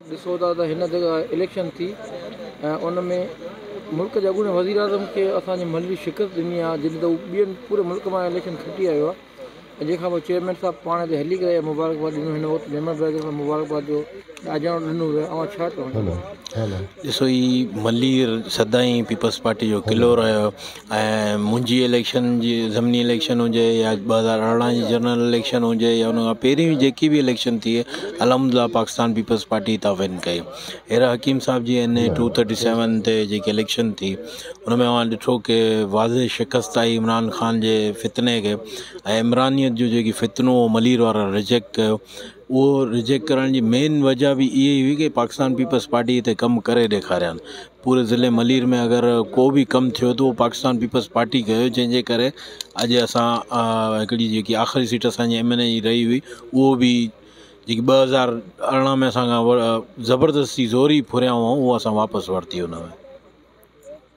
ڏسو ٿا ته هن جڳهه اليڪشن ٿي ۽ ان ۾ ملڪ جي اڳوڻي وزيراعظم کي اسان جي ملير شڪست ڏني آهي جڏهن ته هو ٻين پوري ملڪ مان اليڪشن کٽي آيو آهي ۽ جنهن کان پوء چيئرمين صاحب پاڻ هتي هلي ڪري مبارڪباد ڏنو هن وقت ميمڻ برادري کي مبارڪباد جو آجياڻو ڏنو ويو اوهان ڇا چوڻ چاهيندا؟ ڏسو هي ملير سدائين پيپلز پارٽي جو قلعو رهيو ۽ منهنجي اليڪشن جي ضمني اليڪشن هجي يا 2018 جي جنرل اليڪشن هجي يا ان کان پهرين به جيڪي به اليڪشن ٿي الحمد لله پاڪستان پيپلز پارٽي هتان ون ڪئي هيرا حڪيم صاحب جي اين اي 237 تي جيڪي اليڪشن ٿي ان ۾ اوهان ڏٺو ڪي واضح شڪست آئي عمران خان جي فتني کي ۽ عمرانيت جو جيڪي فتنو هو ملير وارن رجيڪٽ ڪيو اهو رجيڪٽ ڪرڻ جي مين وجه به اها ئي هئي ڪي پاڪستان پيپلز پارٽي هتي ڪم ڪري ڏيکاريان پوري ضلعي ملير ۾ اگر ڪو به ڪم ٿيو ته اهو پاڪستان پيپلز پارٽي ڪيو جنهن جي ڪري اڄ اسان هڪڙي جيڪي آخري سيٽ اسانجي ايم اين اي جي رهي هئي اهو به جيڪي 2018 ۾ اسان کان زبردستي زوري ڦريا هئائون اهو اسان واپس ورتي ان ۾.